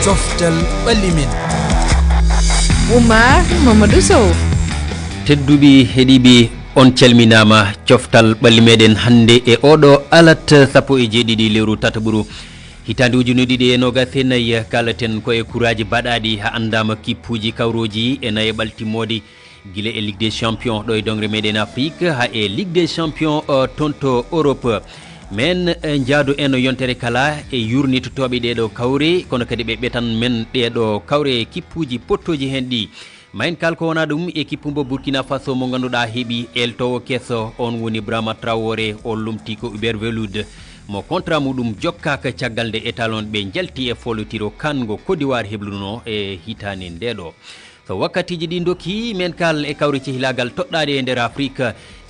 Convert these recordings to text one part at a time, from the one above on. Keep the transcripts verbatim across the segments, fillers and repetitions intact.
Coftal ɓalli men. Oumar Mamadou Sow. Tedduɓe heɗiiɓe, on calminaama. Coftal ɓalli meɗen hannde e oɗo alat sappo e jeeɗiɗi lewru tataɓuru, hitaande ujunere ɗiɗi e noogas e nayi. Kalaten ko e kuraaji baɗaaɗi, haa anndaama kippuuji kawrooji e nayi ɓaltimmoodi. Gila e Ligue des Champions ɗo e dongre meɗen Afrique, haa e Ligue des Champions, uh, toon to Europe. Men, uh, njaadu en yontere kala e yurnitotooɓe ɗeeɗo kawre, kono kadi ɓe ɓetan men ɗeeɗo kawre kippuuji pottooji heen ɗi. Ma en kaal ko wonaa ɗum, équipe mbo Burkina Faso mo ngannduɗaa heɓi eltoowo keso, on woni Brahma Traoré, o lomti ko Hubert Veloud, mo contrat muɗum jokkaaka caggal nde étalon ɓe njalti e foolotiro kan ngo Côte d'Ivoire heblunoo e hitaande ndeeɗo. So wakkatiiji ɗi ndokki, men kaal e kawre cehilaagal toɗɗaaɗe e nder Afrik.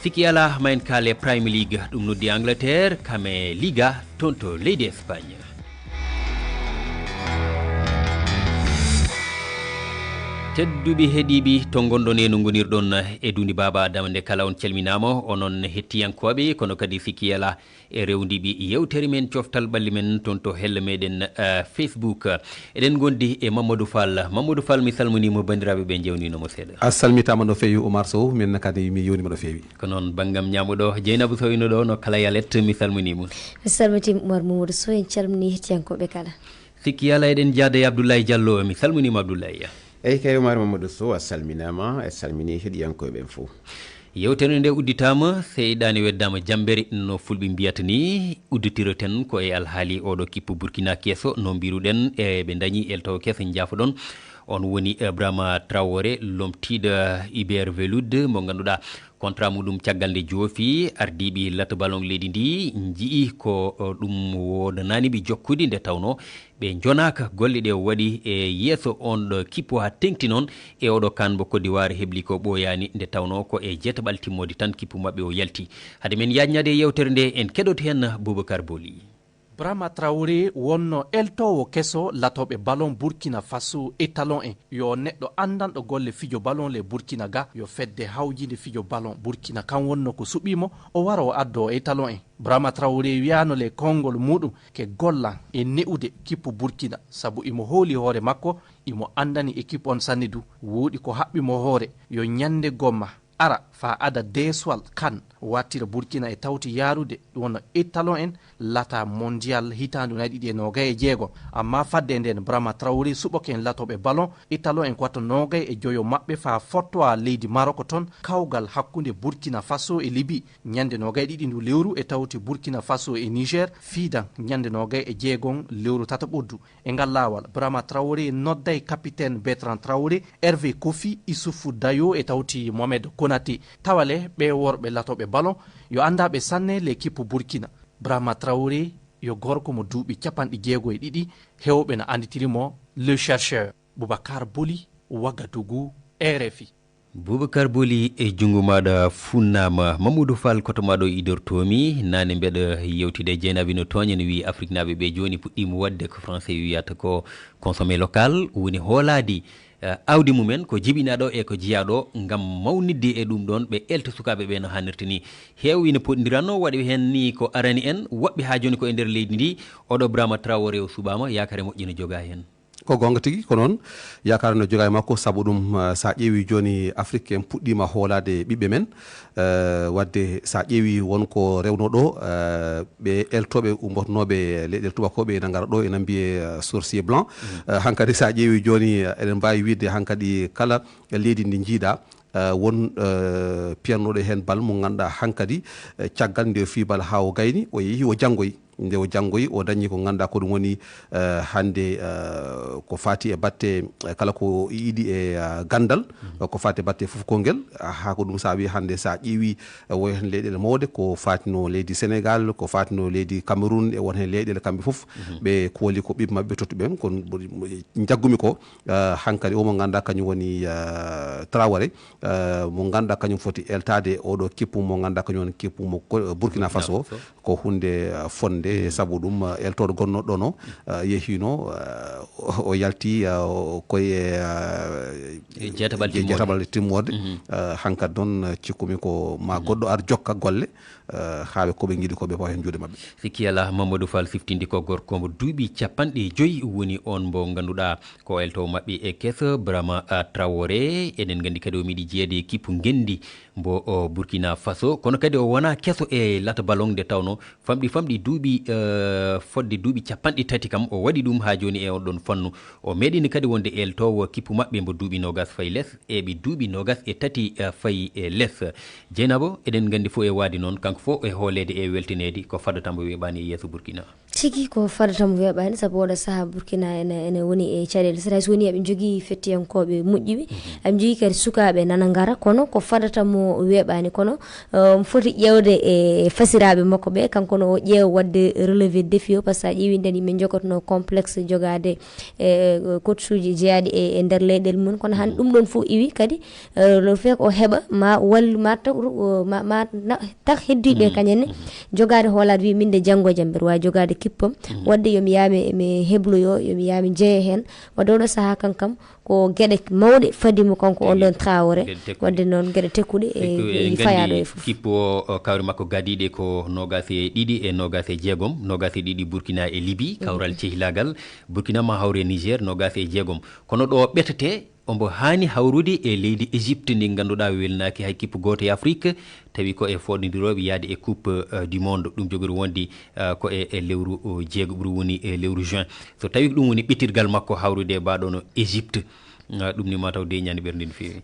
Sikki alaa, ma en kaal e Premier League, ɗum noddi Angleterre, kam e Liga, toon to leydi Espagne. Tedduɓe heɗiiɓe, to ngonɗon e no ngonirɗon e Duundi Baaba Adama, nde kala on calminaama, onon hettiyankooɓe, kono kadi sikki alaa, e rewndiiɓe yewtere men Coftal Ɓalli Men toon to helle meɗen, eh, Facebook. Eɗen ngondi e Mamadou Fall. Mamadou Fall, mi salminiima, banndiraaɓe ɓe njewnino mo seeɗa. A salmitaama no feewi, Oumar Sow, min kadi mi yewnima no feewi. Ko noon, banngam ñaamo ɗo, Jeynabou Sow ino ɗo, no kala yalet, mi salminiima. Mi salmitiima, Oumar Mamadou Sow, en calminii hettiyankooɓe kala. Sikki alaa, eɗen njaada e Abdoulaye Diallo, mi salminiima Abdoulaye. Eyi kay, Oumar Mamadou Sow, a salminaama, e salmini heɗiyankooɓe ɓen fof. Yewtere nde udditaama, seyɗaani weddaama jammbere, no fulɓe mbiyata ni. Udditiroten ko e alhaali oɗo kippu Burkina keso, no mbiruɗen, e ɓe ndañi eltowo keso, njaafoɗon. On woni, eh, Brahma Traoré, lomtiiɗo Hubert Veloud, mo ngannduɗaa contrat muɗum caggal nde joofi. Ardiiɓe lato ballon leydi ndi nji'i ko, eh, ɗum woodanaani ɓe jokkude, nde tawnoo ɓe njonaaka golle ɗe o waɗi e yeeso on ɗo kippu haa teŋti noon e oɗo kan mbo Côte d'Ivoire hebli ko ɓooyaani, nde tawnoo ko e jeetaɓal timmoode tan kippu maɓɓe o yalti. Hade men yaajnaade e yewtere nde, en keɗoto heen Boubacar Boli. Brahma Traoré wonno eltoowo keso latooɓe ballon Burkina Faso, étalon en. Yo neɗɗo anndanɗo golle fijo ballon le Burkina ga, yo fedde hawjinde fijo ballon Burkina kan wonno ko suɓii mo, o wara o addoo étalon en. Brahma Traoré wiyaano le konngol muɗum ke gollan e ne'ude kippu Burkina, sabu imo hooli hoore makko, imo anndani équipe on sanne du. Wooɗi ko haɓɓi mo hoore, yo ñannde gomma ara faa ada deeswal kan wattira Burkina e tawti yaarude wona étalon en lata mondial hitaande ujunere ɗiɗi e noogay e jeego. Amma fadde nden, Brahma Traoré suɓoke en latooɓe ballon, étalon en ko watta noogay e joyo maɓɓe faa fottowa leydi Maroko ton, kawgal hakkunde Burkina Faso e Libi. Ñande noogay e ɗiɗi ndu lewru e tawti Burkina Faso e Niger fiidan ñande noogay e jeegon lewru tataɓurdu. E ngal laawal, Brahma Traoré nodday capitaine Bertrand Traoré, Hervé Kofi, Issoufou Dayo e tawti Mohamed Konaté. Tawa le, ɓee worɓe latooɓe ballon, yo anndaaɓe sanne le kippu Burkina. Brahma Traoré yo gorko mo duuɓi capanɗe jeego e ɗiɗi, heewɓe na annditiri mo Le Chercheur. Boubacar Boli, Ouagadougou, R F I. Boubacar Boli, e junngo maaɗa funnaama. Mamadou Fall, koto maa ɗo idortoomi, naane mbeɗa yewtida e Jeynaba no tooña, no wiyi Afriknaaɓe ɓe jooni puɗɗiima waɗde ko français wiyata ko consommer local, woni hoolaade, eh, aawdi mumen, ko jibinaa ɗo e ko jeyaa ɗo, ngam mawnitde e ɗum ɗoon, ɓe elta sukaaɓe ɓe no haanirta ni. Heew ina poɗndiranno waɗi heen ni ko arani en, woɓɓe haa jooni ko e nder leydi ndi, oɗo Brahma Traoré o suɓaama, yaakaare moƴƴe no jogaa heen. Ko goonga tigi, ko noon, yaakaare no jogaa e makko, sabu ɗum, eh, so a ƴeewi jooni Afrik en puɗɗiima hoolaade ɓiɓɓe men, eh, waɗde so a ƴeewi won ko rewnoo ɗo, eh, ɓe eltooɓe ummotonooɓe leyɗeele tuubakooɓe ina ngara ɗo ina mbiyee, eh, sorcier blanc. Mhm. Eh, hankadi so a ƴeewi jooni, eh, eɗen mbaawi wiide hankadi kala leydi ndi njiiɗaa, eh, won, eh, piyannooɗo heen bal mo ngannduɗaa hankadi, eh, caggal nde o fii bal haa o gayni, o yehi o janngoyi. Nde o janngoyi, o dañi ko ngannduɗaa ko ɗum woni, eh, hannde, eh, ko faati e batte, eh, kala ko yiɗi e, eh, ganndal, mhm, eh, ko faati e batte fof konngel, ah, haa ko ɗum saabi hannde so a ƴeewi, eh, woy heen leyɗeele mawɗe, ko faatino leydi Sénégal, ko faatino leydi Cameroun, e won heen leyɗeele kamɓe fof, mhm, ɓe kooli ko ɓiɓɓe maɓɓe tottuɓe ɓen, kono mboɗi-, mboɗi-, njaggumi ko, eh, hankadi o mo ngannduɗaa kañum woni, eh, Traoré, eh, mo ngannduɗaa kañum foti eltaade oɗo kippu mo ngannduɗaa kañum woni kippu mo ko-, Burkina Faso. Burkina Faso. Ko huunde, eh, fotnde. E sabu ɗum, eh, eltooɗo gonnooɗo ɗoon o, eh, yehiino, eh, o, o yalti, eh, o, koye, eh, E jeetaɓal je-, timmoode. jeetaɓal timmoode. Mhm. Eh, hankadi noon, eh, cikkumi ko ma Mhm. goɗɗo ar jokka golle, eh, haa ɓe ko ɓe ngiɗi ko ɓe pawa heen juuɗe maɓɓe. Sikki alaa, Mamadou Fall siftindi ko gorko mo duuɓi capanɗe joyi woni oon mo ngannduɗaa ko eltoowo maɓɓe e keso, Brahma, eh, Traoré. Eɗen nganndi kadi o meeɗi jeyeede e kippu ngenndi mbo, o, Burkina Faso. Kono kadi o wonaa keso e lata ballon nde tawnoo famɗi famɗi duuɓi, eh, fodde duuɓi capanɗe tati kam, o waɗi ɗum haa jooni e on ɗon fannu. O meeɗini kadi wonde eltoowo kippu maɓɓe mbo duuɓi noogas fayi les, e ɓe duuɓi noogas e tati, eh, fayi e les. Jeynabo, eɗen nganndi fof e waadi noon, kanko fof e hooleede e weltaneede, ko fadata mbo weeɓaani e yeeso Burkina. Tigi ko fadata mbo weeɓaani, sabu oɗo sahaa Burkina ene, ene woni e caɗeele. Sera so woni eɓe njogii fettiyankooɓe moƴƴuɓe, Mhm. eɓe njogii kadi sukaaɓe nana ngara, kono ko fadata mo weeɓaani. Kono, eh, omo foti ƴeewde e fasiraaɓe makko ɓe, kanko no o ƴeewa waɗde relevé défi o, par ce que a ƴeewi nden yimɓe jogotonoo complexe jogaade, eh, coach uji jeyaaɗi e, e nder leyɗeele mum. Kono han Mhm. ɗum ɗon fof iwi kadi, eh, le fait ko o heɓa ma wallu, ma taw, ma, ma na-, tax heddiiɓe Mhm. kañen ne Mhm. jogaade hoolaade wi min de janngo e jam mbeɗa waawi jogaade kippam. Mhm. Waɗde yo mi yaha mi, mi hebloyo, yo mi yaha mi jeya heen. Waɗde oɗo sahaa kankam ko geɗe mawɗe fadi mo kanko on Tigi. ɗon Traoré. Geɗe tekkuɗe. Waɗde noon geɗe tekkuɗe e, Tekku-, e e nganndi fayaaɗo e fof. Kippu o, o kawri makko gadiiɗe ko noogas e ɗiɗi e noogas e jeegom, noogas e ɗiɗi Burkina e Libi, kawral Mhm. cehilaagal. Burkina ma hawre Niger, noogas e jeegom. Kono ɗo ɓetete, ombo haani hawrude e leydi Égypte ndi ngannduɗaa welnaaki hay kippu gooto e Afrique, tawi ko e fooɗondirooɓe yahde e Coupe, eh, du Monde. Ɗum jogori wonde, eh, ko e, e lewru, o, jeego ɓuri woni e lewru juin. So tawi ko ɗum woni ɓetirgal makko hawrude e mbaɗono Égypte, eh, ɗum ni mataw deñaani ɓernde no feewi.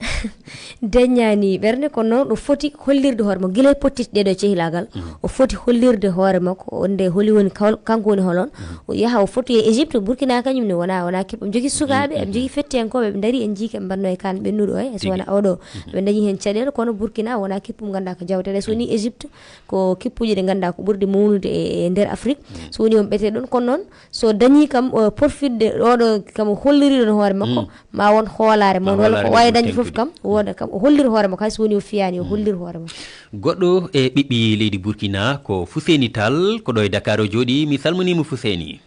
Deñaani ɓernde, kono noon o foti hollirde hoore makko. Gila e pottitte ɗeɗo cehilaagal, Mhm. o foti hollirde hoore makko. Wonde holi woni kal-, kanko woni holon? Mhm. O yaha, o foti e Égypte, Burkina kañum ne wona, wona kippu. Omo jogii sukaaɓe, Mhm, eɓe njogii mhm. fettiyankooɓe, eɓe ndarii en njii ke mbanno e kan ɓennuɗo o, e so Tigi. wona oɗo. Mhm. Eɓe ndañi heen caɗeele, kono Burkina wona kippu mo ngannduɗaa ko jawteɗe. So woni Mhm. Égypte, ko kippuuji ɗi ngannduɗaa ko ɓurɗi mawnude e, e nder Afrique. Mhm. So woni on ɓetee ɗon, kono noon, so dañii kam, o, porfitde ɗo ɗo kam o holliri ɗon hoore makko, Mm. ma won hoolaare Ma mawɗo, walla ko hoolaare o waawi nde dañde fof teŋtude. kam, o wooda kam, o hollira hoore makko, hay so woni o fiyaani, o Mm. hollira hoore makko. Goɗɗo e ɓiɓɓe leydi Burkina ko Fuseni Tall, ko ɗo e Dakar o jooɗi. Mi salminiima Fuseni.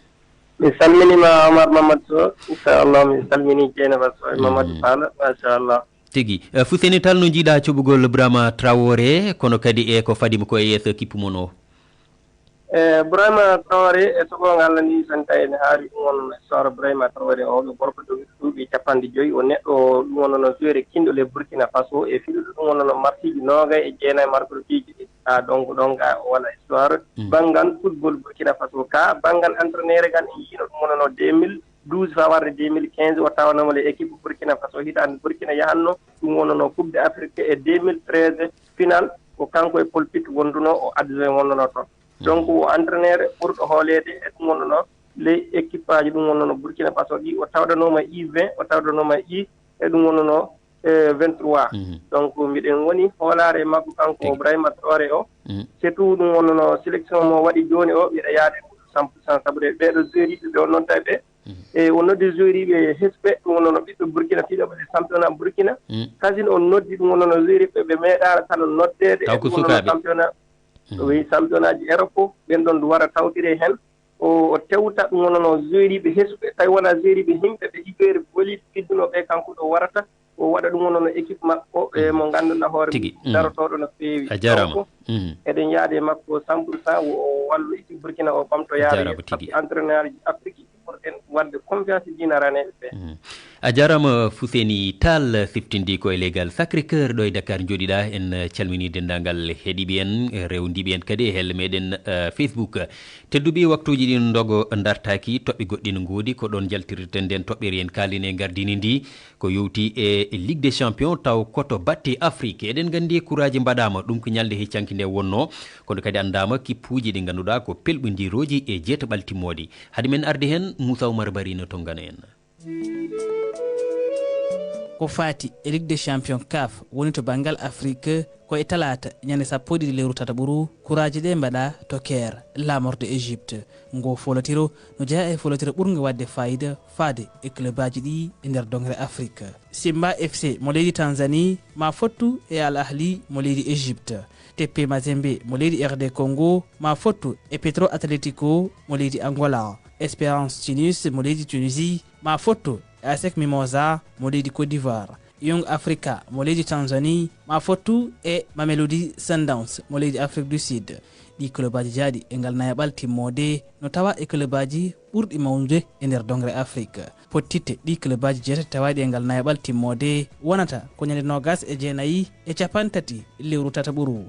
Mi salminiima Omar Mamadou Sow, inchallah mi salminii Dieynaba Sow e Mamadou Mm. Fall, machallah. Tigi. Eh, Fuseni Tall, no njiiɗa coɓugol Brahma Traoré, kono kadi e ko fadimo ko e yeeso kippu mon o? E, Brahma Traoré, e so goonga Allah ni, so en tawi ene haari ɗum won histoire Brahma Traoré o, ɗo gorko ɗo duuɓi capanɗe joyi, o neɗɗo ɗum wonno no joueur kinɗo le Burkina Faso, e fiɗuɗo ɗum wonno no marsiiji noogay e jeenayi markol piiji ɗi. Ah, donc, donc, ah, o wala histoire. Mm. Banngal football Burkina Faso ka, banngal entraîneur gal en yiino ɗum wonno no deux mille douze faa warde deux mille quinze, o tawanoma le équipe Burkina Faso hitaande Burkina yahanno, ɗum wonno no Coupe d'Afrique e deux mille treize final, ko kanko e Paul Pitt wonduno, o adjoint wonnono toon. Donc, o entraîneur ɓurɗo hooleede e ɗum wonnono ley équipe aji ɗum wonnono Burkina Faso ɗi, o tawdanooma U vingt, o tawdanooma I, e ɗum wonnono, e, vingt-trois. Mhm. Donc, miɗen woni hoolaare makko kanko Tigi. Ibrahima Traoré o. Mhm. Surtout ɗum wonnono sélection mo waɗi jooni o, miɗa yaade cent pour cent, sabu de ɓeeɗo joueur iɓe ɓe o noddata ɓe. Mhm. E, o noddi joueur iɓe hesɓe, ɗum wonnono ɓiɓɓe Burkina, fiɗoɓe le championnat Burkina. Mhm. Kasin o noddi ɗum wonnono joueur iɓe ɓe meeɗaano tan noddeede Taw e ko ɗum wonnono sukaaɓe. Championnat. Mhm. Oui, championnat ji Europe, ɓen ɗon wara tawtire heen. O, o tewta ɗum wonnono joueur iɓe hesɓe, tawi wona joueur iɓe himɓe ɓe hyper volide fidduno ɓe, kanko ɗo warata, o waɗa ɗum wonnono équipe makko, e Mhm. mo ngannduɗaa hoore Tigi. mum, Mhm. darotooɗo no feewi. A jaaraama. Donc, Mhm. eɗen yaade e makko cent pour cent, o, o wallu équipe Burkina o ɓamto A yaade jaaraama yeeso, tigi. Sabu entraîneur ji Afrique ɓurɗen waɗde confiance diina raneeɓe ɓe. Mhm. A jaaraama Fuseni Tall, siftindi ko e legal Sacré Cœur ɗo e Dakar njooɗiɗaa. En, eh, calminii denndaangal heɗiiɓe en, eh, rewndiiɓe en kadi e helle meɗen, eh, Facebook. Tedduɓe, waktuuji ɗin ndogo dartaaki, toɓɓe goɗɗi no ngoodi, ko ɗon njaltirten nden toɓɓere en kaalinen gardini ndi, ko yowti e Ligue des Champions taw koto batte Afrique. Eɗen nganndi kuraaji mbaɗaama, ɗum ko ñalnde heccanki nde wonno, kono kadi anndaama kippuuji ɗi ngannduɗaa ko pelɓindirooji e jeetaɓal timmooɗi. Hade men arde heen, Moussa Oumar Bari no tonngana en. Ko faati e Ligue des Champions caf woni to banngal Afrik, ko e talaata ñande sappo e ɗiɗi lewru tataɓuru kuraaji ɗe mbaɗa to Caire, laamorde Égypte. Ngo folotiro no jeyaa e folotiro ɓurngo waɗde faayida faade e clubaaji ɗi e nder dongre Afrik. Simba F C mo leydi Tanzanie ma fottu e Al Ahli mo leydi Égypte. T P Mazembe mo leydi R D Congo ma fottu e Petro Atletico mo leydi Angola. Espérance Tunis mo leydi Tunisie ma fottu e A S E C Mimosa mo leydi Côte d'Ivoire. Young Africa mo leydi Tanzanie ma fottu e Mamelodi Sundowns mo leydi Afrique du Sud. Ɗi clubaaji jaaɗi e ngal nayaɓal timmoode no tawa e clubaaji ɓurɗi mawnude e nder dongre Afrik. Pottitte ɗi clubaaji jeetati tawaaɗi e ngal nayaɓal timmoode wonata ko ñande noogas e jeenayi e capanɗe tati lewru tataɓuru.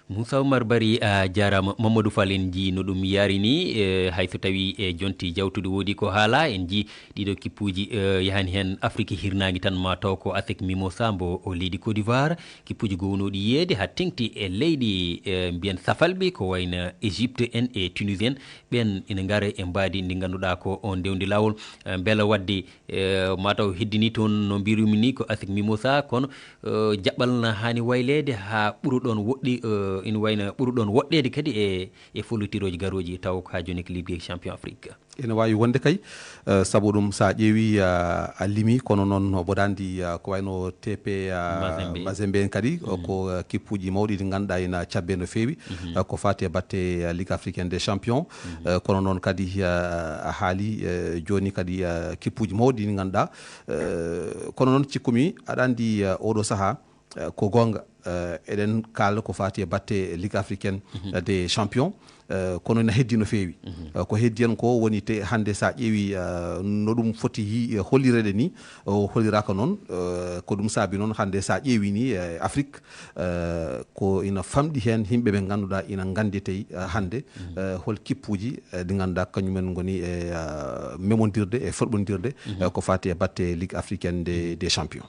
Moussa Oumar Bari, a jaaraama. Mamadou Fall, en njii no ɗum yaari ni, e, hay so tawii e jonti jawtude woodi ko haala, en njii ɗiɗo kippuuji, e, yahani heen Afrique hirnaange tan, ma taw ko A S E C Mimosa mbo o leydi Côte d'Ivoire, kippuuji gownooɗi yiyeede haa teŋti e leyɗe, e, mbiyen safalɓe, ko wayno Égypte en e Tunisie en, ɓeen ina ngara e mbaadi ndi ngannduɗaa ko on ndewndi laawol, e, mbela waɗde, e, ma taw heddini toon no mbirumi ni ko A S E C Mimosa, kono, e, jaɓɓal na haani wayleede haa ɓura ɗoon woɗɗi, e, ina wayno ɓura ɗoon woɗɗeede kadi e, e follitirooji garooji, taw ko haa jooni ko Ligue des Champions Afrique. Ene waawi wonde kay, eh, sabu ɗum so a ƴeewi, a, a limi, kono noon mboɗo anndi, a, ko wayno T P, a, Mazembe. Mazembe en kadi, o, ko, a, kippuuji mawɗi ɗi ngannduɗaa ina cabbe no feewi, a, ko faati e batte, a, Ligue africaine des champions. Eh, kono noon kadi, a, a haali, eh, jooni kadi, a, kippuuji mawɗi ɗi ngannduɗaa. Eh, kono noon cikkumi aɗa anndi, a, oɗo sahaa, eh, ko goonga, eh, eɗen kaala ko faati e batte Ligue africaine, eh, des champions. Eh, kono ina heddi no feewi. Eh, ko heddi en ko woni te hannde so a ƴeewi, eh, no ɗum foti yi-, eh, hollireede ni, o holliraaka noon. Eh, ko ɗum saabi noon hannde so a ƴeewi ni, eh, Afrique, eh, ko ina famɗi heen yimɓe ɓe ngannduɗaa ina nganndi tey, eh, hannde, eh, hol kippuuji, eh, ɗi ngannduɗaa kañumen ngoni e, eh, memondirde e ferɓondirde, eh, ko faati e batte Ligue africaine des, des champions.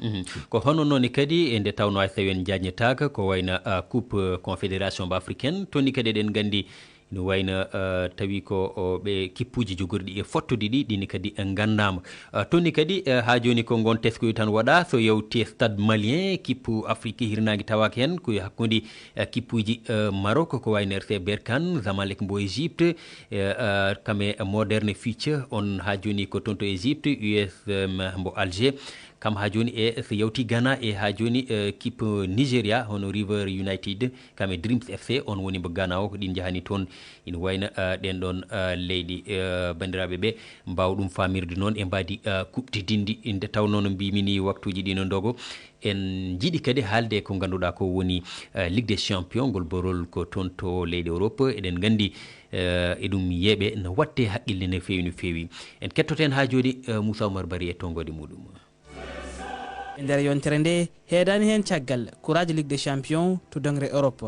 Ko hono noon kadi e nde tawnoo hay so tawii en njaajnitaaka ko wayno, ah, Coupe, eh, Confédération ba africaine, toon ni kadi eɗen nganndi no wayno, ah, tawi ko, o, ɓe kippuuji jogorɗi e fottude ɗi, ɗiin kadi, eh, nganndaama. Ah, toon ni kadi, eh, haa jooni ko ngoon teskoy tan waɗaa, so yawti e Stade Malien, kippu Afrique hirnaange tawaaka heen, ko e hakkunde, eh, kippuuji, eh, Maroc, ko wayno R C Berkane, Zamalek mbo Égypte, eh, eh, kam e Moderne Future, on haa jooni ko toon to Égypte, U S M mbo Alger, kam haa jooni e so yawti Ghana e haa jooni, eh, équipe Nigeria, hono River United, kam e Dreams F C, on woni mbo Ghana o, ko ɗiin njahani toon. Ina wayno, eh, ɗeen ɗoon, eh, leyɗe, eh, banndiraaɓe ɓe mbaawa ɗum faamirde noon e mbaadi, eh, kuɓtidinndi. Nde tawnoo no mbiimi ni, waktuuji ɗi no ndogo. En njiɗi kadi haalde ko ngannduɗaa ko woni, eh, Ligue des Champions, ngol borol ko toon to leyɗe Europe. Eɗen nganndi, eh, e ɗum yeeɓe no waɗte haqqille no feewi, no feewi. En kettoto heen haa jooni, eh, Moussa Oumar Bari e tonngoode muɗum. E nder yontere nde, heedaani heen caggal kuraaji Ligue des Champions to dongre Europe.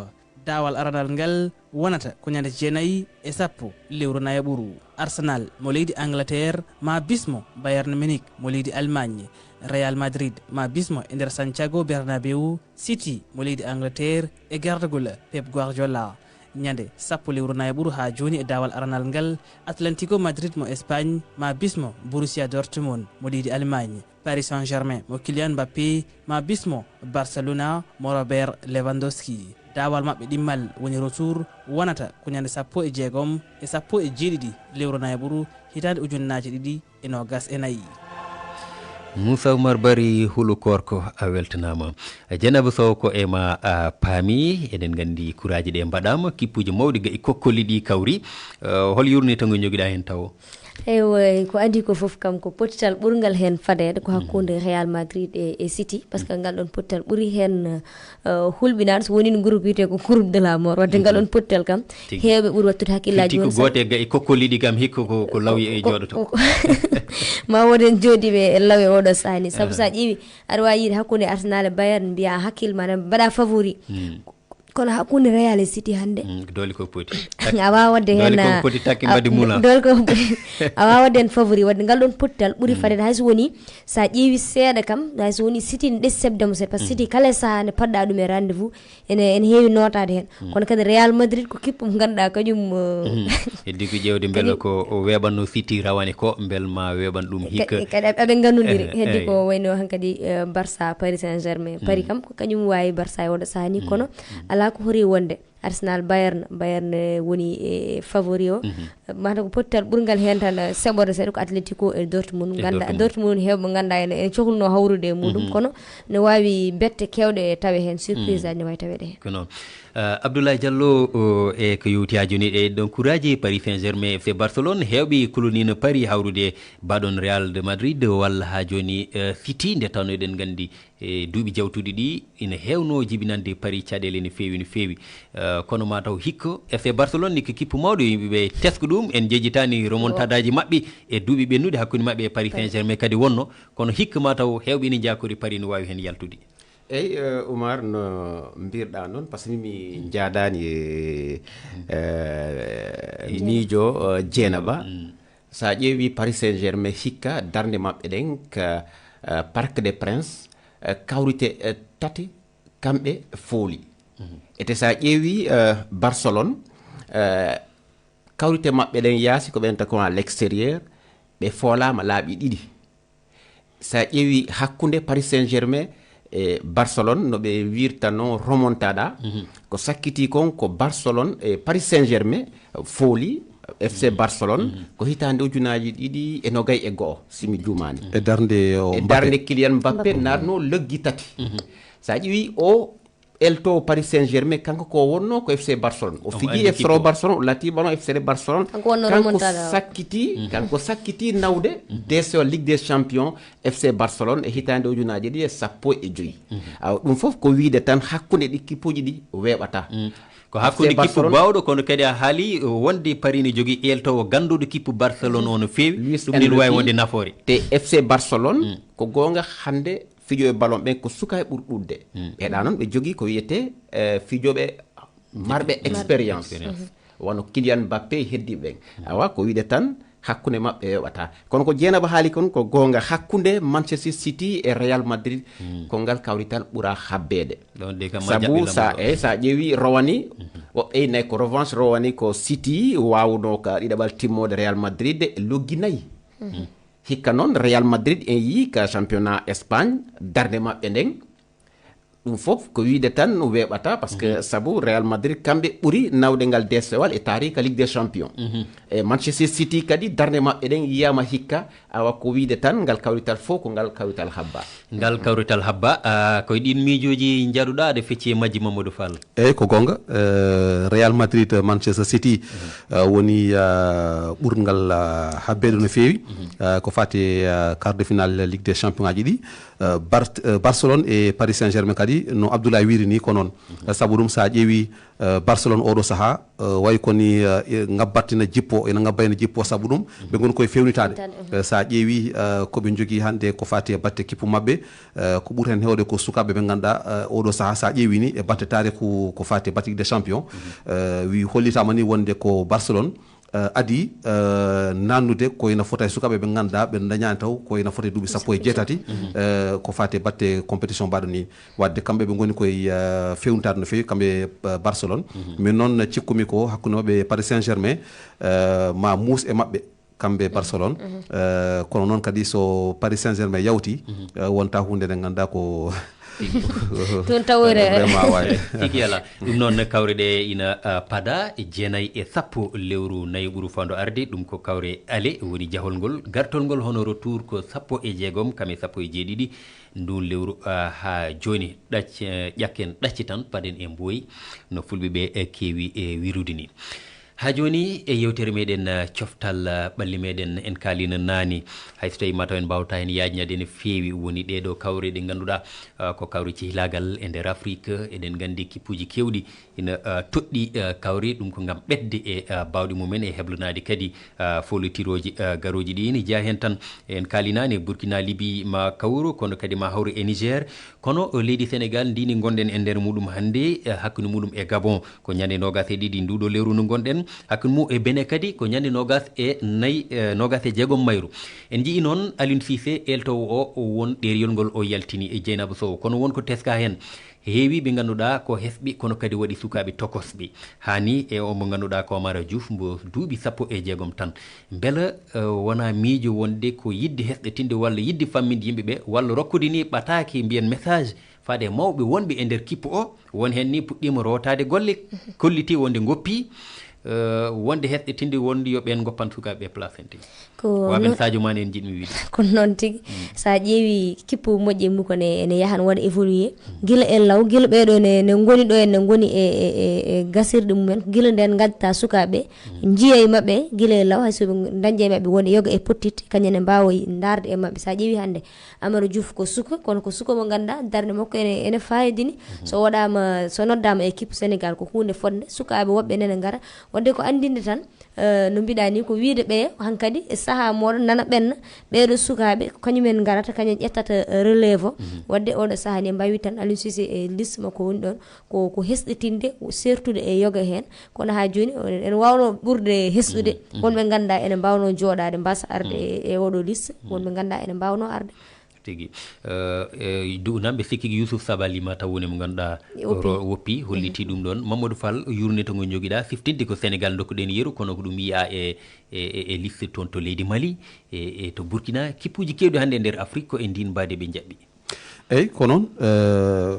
Daawal aranal ngal wonata ko ñande jeenayi e sappo lewru nayaɓuru. Arsenal mo leydi Angleterre ma bismo Bayern Munich mo leydi Allemagne. Real Madrid ma bismo e nder Santiago Bernabeu City mo leydi Angleterre e gardagol Pep Guardiola. Ñande sappo lewru nayaɓuru haa jooni e daawal aranal ngal, Atlético Madrid mo Espagne ma bismo Borussia Dortmund mo leydi Allemagne. Paris Saint-Germain mo Kylian Mbappé ma bismo Barcelona mo Robert Lewandowski. Daawal maɓɓe ɗimmal woni retour wonata ko ñande sappo e jeegom e sappo e jeeɗiɗi lewru nayaɓuru hitaande ujunnaaje ɗiɗi e noogas e nayi. Moussa Oumar Bari Hulu Korko, a weltanaama. Dieynaba Sow, ko e ma, a, paami, eɗen nganndi kuraaji ɗe mbaɗaama, kippuuji mawɗi ga'i kokkolli ɗi kawri. Eh, hol yurni to ngo njogiɗaa heen tawo? Ewa, ko adii ko fof kam ko pottital ɓurngal heen fadeede ko hakkunde Real Madrid e, e City, par ce que ngal ɗoon pottital ɓuri heen, eh, hulɓinaade, so wonii groupe wiyetee ko groupe de la mort, wadde ngal ɗoon pottital kam, tigi, heewɓe ɓuri wattude hakkillaaji. Firti ko woni gooto e ga'i kokkolli ɗi kam hikka ko, ko law e ko, jooɗoto. Ko, ko, ma wood heen jooɗiiɓe e law e oɗo sahaa ni, sabu so a ƴeewi, aɗa waawi yiide hakkunde Arsenal e Bayern, mbiyaa hakkille ma ne mbaɗa favori. Kono hakkunde Real e City hannde, mm, doole ko poti. A waawaa waɗde heen, ko poti takki a- mbaɗi mula. Doole ko a waawaa waɗde heen favori, waɗde ngal ɗoon pottal ɓuri, mm, fade hay so woni, so a ƴeewi seeɗa kam, hay so woni City ne ɗesi seɓde mo seeɗa, par ce que, mm, City kala e sahaa nde paɗɗa ɗum e rendez-vous, ene ene heewi nootaade heen. Mm. Kono kadi Real Madrid ko kippu mo ngannduɗaa kañum, eh, mm, heddi ko ƴeewde mbela ko o weeɓanno City rawane ko, mbel ma weeɓan ɗum hikka. Kadi aɓe ngannondiri, eh, heddi ko wayno hankadi, eh, Barça, Paris Saint-Germain. Paris, mm, kam ko kañum waawi Barça e oɗo sahaa ni, mm, kono, mm, alaa ko hori wonde. Arsenal, Bayern, Bayern, eh, woni e favori o. Mhm. Mata ko pottal ɓurgal heen tan, eh, seɓorde seeɗa ko Atletico e Dortmund. E ngannda Dortmund. Dortmund heewɓe ngannda ene ene cohlunoo hawrude e muɗum, mhm, kono ne waawi bette keewɗe tawe heen, surprise, mhm, aji ne waawi taweede heen. Ko noon. Eh, Abdoulaye Diallo, o, e ko yowti haa jooni e ɗon kuraaji Paris Saint-Germain, F C Barcelone, heewɓe kuloniino Paris hawrude baɗon Real de Madrid walla haa jooni, eh, City, nde tawnoo eɗen nganndi e duuɓi jawtuɗi ɗi ina heewnoo jibinande Paris caɗeele no feewi, no feewi. Eh, kono ma taw hikka F C Barcelone ni ko kippu mawɗo, yimɓe ɓe tesko ɗum, en jejjitaani remontadaaji maɓɓe e duuɓi ɓennuɗi hakkunde maɓɓe e Paris Saint-Germain kadi wonno, kono hikka ma taw heewɓe ina njaakori Paris no waawi heen yaltude. Eyi, eh, Oumar, no mbirɗa noon, par ce que mi jaadaani e, eh, miijo, eh, Dieynaba. Mm. So a ƴeewi Paris Saint-Germain hikka darnde maɓɓe ɗen ka, eh, Parc des Princes, eh, kawrite, eh, tati kamɓe fooli. Mhm. Ete so a ƴeewi, eh, Barcelone, eh, kawrite maɓɓe ɗen yaasi ko ɓen takon à l'extérieur, ɓe foolaama laaɓi ɗiɗi. So a ƴeewi hakkunde Paris Saint-Germain e Barcelone, no ɓe wirta noon remontada, mhm, ko sakkiti kon ko Barcelone e Paris Saint-Germain fooli F C Barcelone, mhm, ko hitaande ujunaaji ɗiɗi e nogay e go'o, si mi juumaani. E darnde o E Mbappé. darnde Kylian Mbappé Mbappé. naatno loggi tati. Mhm. So a ƴeewi o elto Paris Saint-Germain, kanko ko wonno ko F C Barcelone. O Omo fiji anndi F C kippo. Barcelone, o lati ballon F C Barcelone. Kanko wonno Kanko remontada o. sakkiti, Mhm. kanko sakkiti nawde, mhm, D C O Ligue des Champions, F C Barcelone e hitaande ujunaaji ɗiɗi e sappo e joyi. Mhm. Awa, ɗum fof ko wiide tan hakkunde ɗi kippuji ɗi weeɓata. Mm. Ko F C hakkunde kippu Barcelone. baawɗo, kono kadi a haali, eh, wonde Paris ne jogii eeltoowo gannduɗo kippu Barcelone o no feewi. Luis Ɗum ne no waawi Enrique. wonde nafoore. Te F C Barcelone, Mm. ko goonga hannde fijooɓe ballon ɓen ko sukaaɓe ɓuri ɗuɗde. Mm. Ɓeeɗa noon ɓe jogii ko wiyetee, eh, fijooɓe marɓe Marɓe expérience. expérience. Mhm. Wano Kylian Mbappé e heddiiɓe ɓen. Mm. Awa ko wiide tan hakkunde maɓɓe weeɓata. Kono ko Dieynaba haali kon ko goonga hakkunde Manchester City e Real Madrid, Mm. ko ngal kawrital ɓura habbeede. Ɗon de kam ma Sabu jaɓɓi sa, lamɗo. e, sa ƴeewi rowani, Mhm. woɓɓe nay ko revanche rowani ko City waawno ka ɗiɗaɓal timmoode Real Madrid e loggi nayi. Mhm. Hikka noon Real Madrid en yii ka championnat Espagne, darnde maɓɓe nden. Ɗum fof ko wiide tan no weeɓata, parce que Mhm. sabu Real Madrid kamɓe ɓuri nawde ngal D C O e taariika Ligue des Champions. Mhm. E Manchester City kadi darnde maɓɓe ɗen yiyaama hikka, awa ko wiide tan ngal kawrital fof ko ngal kawrital habba. Ngal kawrital habba, ah, ko e ɗin miijooji njaɗuɗaa aɗa fecci e majji Mamadou Fall? Eyi, ko goonga. Eh, Real Madrid, Manchester City, Mhm. eh, woni, ah, ɓurngal, ah, habbeede no feewi. Mhm. Eh, ko fati, ah, quart de finale Ligue des Champions aji ɗi. Eh, Bar-, eh, Barcelone e Paris Saint-Germain kadi, no Abdoulaye wiiri ni, ko noon. Mhm. Eh, sabu ɗum, so a ƴeewi, eh, Barcelone oɗo sahaa, eh, wayi ko ni, eh, e ngabbattina jippo, ena ngabba ene jippo, sabu ɗum, Mhm. ɓe ngoni koye fewnitaade. Fewnitaade, mhm. Eh, so a ƴeewi, eh, ko ɓe njogii hannde ko fati e batte kippu maɓɓe, eh, ko ɓuri heen heewde ko sukaaɓe ɓe ngannduɗaa, eh, oɗo sahaa, so a ƴeewi ni e batte taarikhu ko fati e batte Ligue des Champions, Mhm. eh, wi hollitaama ni wonde ko Barcelone, eh, adii, eh, naannude ko ena fota e sukaaɓe ɓe ngannduɗaa ɓe ndañaani taw ko ena fota e duuɓi sappo e jeetati, Mhm. eh, ko fati e batte compétition mbaɗo ni. Waɗde kamɓe ɓe ngoni koye, eh, fewnitaade no feewi, kamɓe, eh, Barcelone. Mhm. Min noon cikkumi ko hakkunde maɓɓe e Paris Saint-Germain, eh, ma muus e maɓɓe, kamɓe Barcelone. Mhm. Eh, kono noon kadi so Paris Saint-Germain yawti, Mhm. eh, wonta huunde nde ngannduɗaa ko Toon tawoyre. Vraiment, waay. Tigi alaa. Ɗum noon, kawre ɗe ina, ah, pada e jeenayi e sappo lewru nayi ɓuru fando arde. Ɗum ko kawre ale woni jahol ngol. Gartol ngol hono retour ko sappo e jeegom, kam e sappo e jeeɗiɗi ndun lewru, ah, haa jooni. Ɗac-, eh, ƴakken ɗacci tan, paden e mboyi no fulɓe ɓe, eh, keewi, eh, wirude ni. Haa jooni e yeewtere meeɗen, eh, coftal, eh, ɓalli meeɗen, en kaalino naane. Hay so tawii mataw en mbaawtaa heen yaajnaade no feewi, woni ɗee ɗoo kawre ɗe ngannduɗaa, eh, ko kawre cehilaagal e nder Afrik. Eɗen nganndi kippuuji keewɗi ina, eh, toɗɗi, eh, kawre, ɗum ko ngam ɓetde e, eh, baawɗe mum en e heblanaade kadi, eh, foolitirooji, eh, garooji ɗi. Ina jeyaa heen tan, en kaalinaani e Burkina, Libi, ma kawru, kono kadi ma hawru e Niger. Kono, eh, leydi Senegal ndi ndi ngonɗen e nder muɗum hannde, eh, hakkunde muɗum e Gabon, ko ñande noogas e ɗiɗi nduɗo lewru ndu ngonɗen. Hakkunde mum e Benin kadi ko ñande noogas e nayi, eh, noogas e jeegom mayru. En njii noon Aliou Cissé, eeltoowo o, o won ɗeeriyol ngol o yaltini e Dieynaba Sow. Kono won ko teska heen. Heewi ɓe ngannduɗaa ko hesɓe, kono kadi waɗi sukaaɓe tokosɓe. Haa ni e o mo ngannduɗaa ko Amara Diouf, mbo duuɓi sappo e jeegom tan. Mbela, eh, wonaa miijo wonde ko yiɗde hesɗitinde walla yiɗde famminde yimɓe ɓe, walla rokkude ni ɓataake, mbiyen message, faade e mawɓe wonɓe e nder kippu o, won heen ni puɗɗiima rootaade golle, kolliti wonde ngoppii, eh, wonde hesɗitinde wonde yo ɓeen ngoppan sukaaɓe ɓe placente. Ko Waaɓe no- Sadio Mané en njiɗmi wiide. Ko noon tigi. Mm. So a ƴeewi kippu moƴƴe mum ko ne, ene yaha ne waɗa évoluer. Mm. Gila e law, gila ɓeeɗo ne, ne ngoni ɗo en, ne ngoni e, e, e, e gasirɗe mum en. Gila nden ngaddataa sukaaɓe, mm, njiya e maɓɓe, gila e law, hay so ɓe dañde e maɓɓe woni yoga e pottitte, kañum ne mbaawa ndaarde e maɓɓe. So a ƴeewi hannde, Amara Diouf ko suka, kono ko suka mo ngannduɗaa darnde makko ene, ene fayodini. Mhm. So waɗaama, so noddaama e équipe Sénégal ko huunde fotnde, sukaaɓe woɓɓe nene ngara. Waɗde ko anndinde tan, eh, no mbiɗa ni ko wiide ɓe hankadi e sahaa mooɗon nana ɓenna, ɓeeɗo sukaaɓe ko kañum en ngarata, kañum ƴettata, eh, relève o. Mhm. Waɗde oɗo sahaa ni en mbawi tan Aliou Cissé e liste makko woni ɗon, ko, ko hesɗitinde, sertude e yoga heen. Kono haa jooni, o-, ene waawnoo ɓurde hesɗude. Mhm, mhm. Wonɓe ngannduɗaa ene mbaawnoo jooɗaade, mbasa arde, mhm, e, e oɗo liste, mhm, wonɓe ngannduɗaa ene mbaawnoo arde. Tigi. Eh, eh, duunam ɓe sikki Youssouf Sabaly ma taw woni mo ngannduɗaa. E woppi. Ro-, woppi, holliti, mhm, ɗum ɗon. Mamadou Fall, yurne to ngo njogiɗaa, siftinde ko Sénégal ndokkuɗen yeru, kono ko ɗum yiyaa e, e, e, e liste toon to leydi Mali, e, e to Burkina. Kippuuji keewɗi hannde e nder Afrique ko e ndin mbaadi ɓe njaɓɓi. Eyi, ko noon, eh,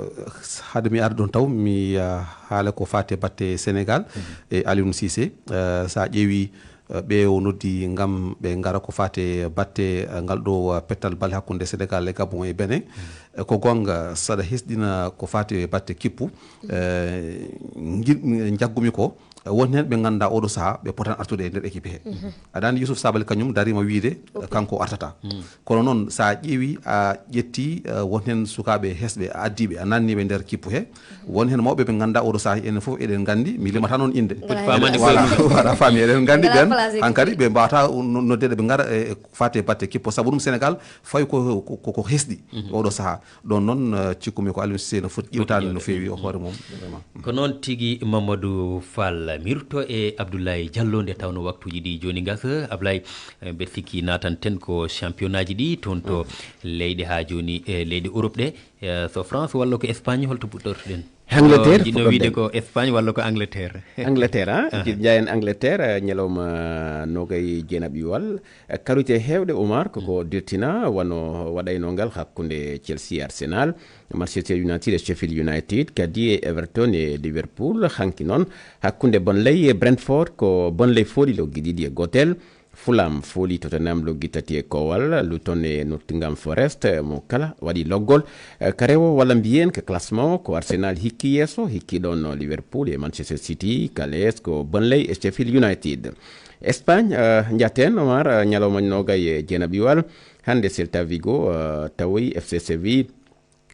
hade mi arde ɗoon taw, mi, ah, haala ko faati e batte Sénégal, mhm, e Aliou Cissé. Eh, so a ƴeewi, eh, ɓe o noddi ngam ɓe ngara ko faati e batte, eh, ngal ɗo, eh, pettal bal hakkunde Sénégal e Gabon e Benin. Mhm. Eh, ko goonga, saɗa hesɗina ko faati e batte kippu, mhm, eh, njiɗ-, njaggumi ko, won heen ɓe ngannduɗaa oɗo sahaa ɓe potan artude e nder équipe he. Mhm. Aɗa anndi Youssouf Sabaly kañum dariima wiide, ok, kanko artata. Mm. Kono noon, so a ƴeewi, a ƴetti, eh, won heen sukaaɓe hesɓe, a addiiɓe, a nanniiɓe nder kippu he. Won heen mawɓe ɓe ngannduɗaa oɗo sahaa, enen fof eɗen nganndi, mi limata noon innde. Poti faamaade. Voilà, koye mum. Voilà, faami, eɗen nganndi. Ngala ɓeen place équipe hankadi ɓe mbaawata no-, noddeede ɓe ngara e, e faati e batte kippu. Sabu ɗum Sénégal fawi ko, ko, ko, ko hesɗi, mhm, oɗo sahaa. Ɗoon noon, eh, cikkumi ko Aliou Cissé no foti ƴiwtaade no feewi o hoore mum, vraiment. Ko noon tigi, Mamadou Fall. Mi rutto e Abdoulaye Diallo nde tawnoo waktuuji ɗi jooni ngasa. Ablaye, eh, mbeɗa sikki naatanten ko championnat ji ɗi toon to, mhm, leyɗe haa jooni, eh, leyɗe Europe ɗe. Eh, so France walla ko Espagne, holto puɗɗortoɗen? Angleterre, o, jiɗno fuɗɗorɗen. Wiide ko Espagne walla ko Angleterre? Angleterre, ah? Aha. Jiɗ-, njaayen Angleterre, eh, ñalawma noogay jeenaɓiwal. Eh, karute heewɗe, Omar, koko, mm, dirtina, wano waɗaynoo ngal hakkunde Chelsea e Arsenal, Manchester United e Sheffield United, kadi e Everton e Liverpool. Hanki noon, hakkunde Burnley e Brentford, ko Burnley fooli loggi ɗiɗi e gootel. Fulham fooli Tottenham loggi tati e koowal, Luton e Nottingham Forest, mo kala waɗi loggol. Eh, ka rewo walla mbiyen ka classement, ko Arsenal hikki yeeso, hikki ɗon Liverpool e Manchester City, ka lees ko Burnley e Sheffield United. Espagne, eh, njaten, Omar, eh, ñalawma noogay e jeenaɓiwal. Hannde Celta Vigo, eh, tawoyi F C Seville.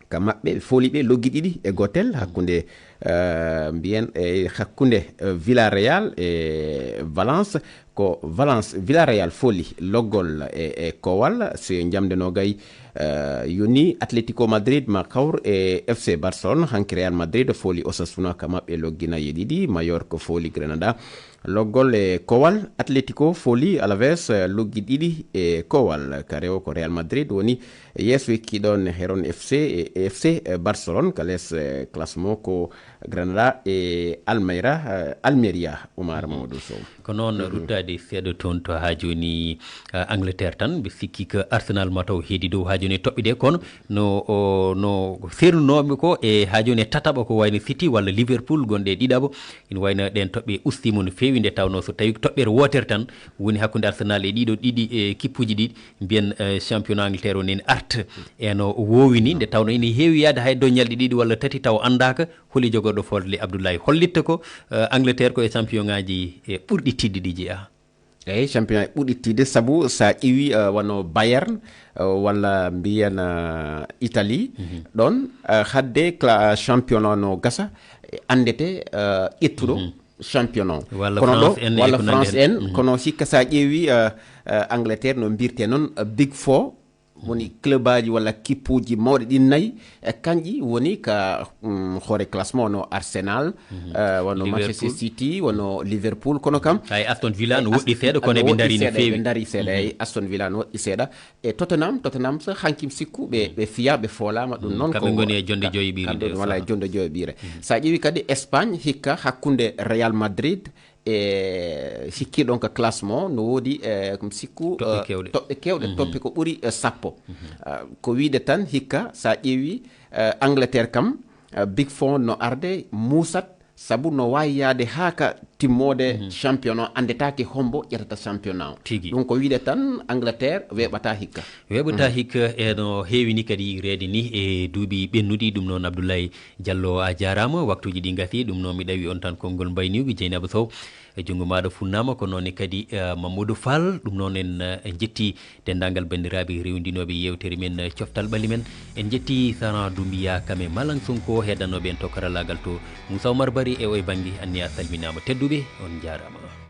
Ka maɓɓe, fooli ɓe loggi ɗiɗi e gootel hakkunde, eh, mbiyen, e hakkunde, eh, Villarreal e Valence. Ko Valence, Villarreal fooli loggol e, e koowal, so njamde noogay, eh, yoni Atletico Madrid ma kawr e F C Barcelone. Hanki Real Madrid fooli Osasuna ka maɓɓe loggi nayi e ɗiɗi. Mallorca fooli Granada loggol e koowal. Atletico fooli Alaves, eh, loggi ɗiɗi e koowal. Ka rewo ko Real Madrid woni yeeso, hikki ɗon Heron F C e F C Barcelone. Ka les, eh, classement ko Granada e Almeira, eh, Almeria, Omar Mamadou Sow. Ko noon, mhm, ruttaade seeɗa toon to haa jooni, eh, Angleterre tan. Mbi sikki ko Arsenal mataw heedi dow haa jooni e toɓɓe ɗe, kono no, o, no seernunooɓe ko e haa jooni e tataɓa ko wayno City walla Liverpool gonɗe e ɗiɗaɓo. Ina wayno ɗeen toɓɓe ustiima no feewi, nde tawnoo so tawii ko toɓɓere wootere tan woni hakkunde Arsenal e ɗiɗo, ɗiɗi e kippuuji ɗi, mbiyen, eh, championnat Angleterre o neni art. Eno woowi ni, nde tawnoo ina heewi yahde hay dow ñalɗi ɗiɗi walla tati taw anndaaka. Holi jogorɗo fooɗle Abdoulaye hollitta ko eh, Angleterre ko e champion ngaji e ɓurɗi tidde ɗi jeyaa. Eyi, champion e ɓurɗi tidde sabu sa ƴeewi eh, wano Bayern eh, walla mbiyen eh, Italie ɗon eh, hadde cla- championnat no gasa eh, anndete eh, ƴettuɗo championnat. Walla kono ɗo France en e walla ko nandi France hen. En kono sikka sa ƴeewi eh, eh, Angleterre no mbirte noon eh, big four woni clubaji walla kippuji mawɗi ɗin nayi e kanƴi woni ka mm, hoore classement wano Arsenal eh, wano Manchester Liverpool. City wano Liverpool kono kam Hay Aston Villa no woɗɗi seeɗa kono no eɓe woɗɗi dari no seeɗa, eɓe feewi. Dari seeɗa eyi Aston Villa no woɗɗi seeɗa e Tottenham Tottenham so hankim sikku ɓe ɓe fiya ɓe foolama ɗum noon kamɓe ko ngoni e jonde joyi ɓiire kamɓe nde wala e jonde joyi ɓiire sa ƴeewi kadi Espagne hikka hakkunde Real Madrid e sikkiɗon ka classement no woodi e mi sikku Toɓɓe eh, kewɗe. Toɓɓe kewɗe toɓɓe ko ɓuri eh, sappo Ah, ko wiide tan hikka sa ƴeewi eh, Angleterre kam eh, big four no arde muusat sabu no waawi yaade haa ka timmoode championnat anndetaake hombo ƴetata championnat o Tigi. Ɗum ko wiide tan Angleterre weeɓata hikka Weeɓata hikka e no heewini kadi reede ni e duuɓi ɓennuɗi ɗum noon Abdoulaye Diallo a jaaraama waktuuji ɗi ngati ɗum noon mi ɗawi on tan konngol mbayniigu Jeynaba Sow e junngo maaɗa funnaama ko noon ne kadi eh, Mamadou Fall ɗum noon en eh, njetti denndaangal banndiraaɓe rewndinooɓe yeewtere men eh, coftal ɓalli men en njetti Sara Doumbia kam e Malang Sonko heedanooɓe en to karallaagal to Moussa Oumar Bari e oye bannge anniya salminaama tedduɓe on njaaraama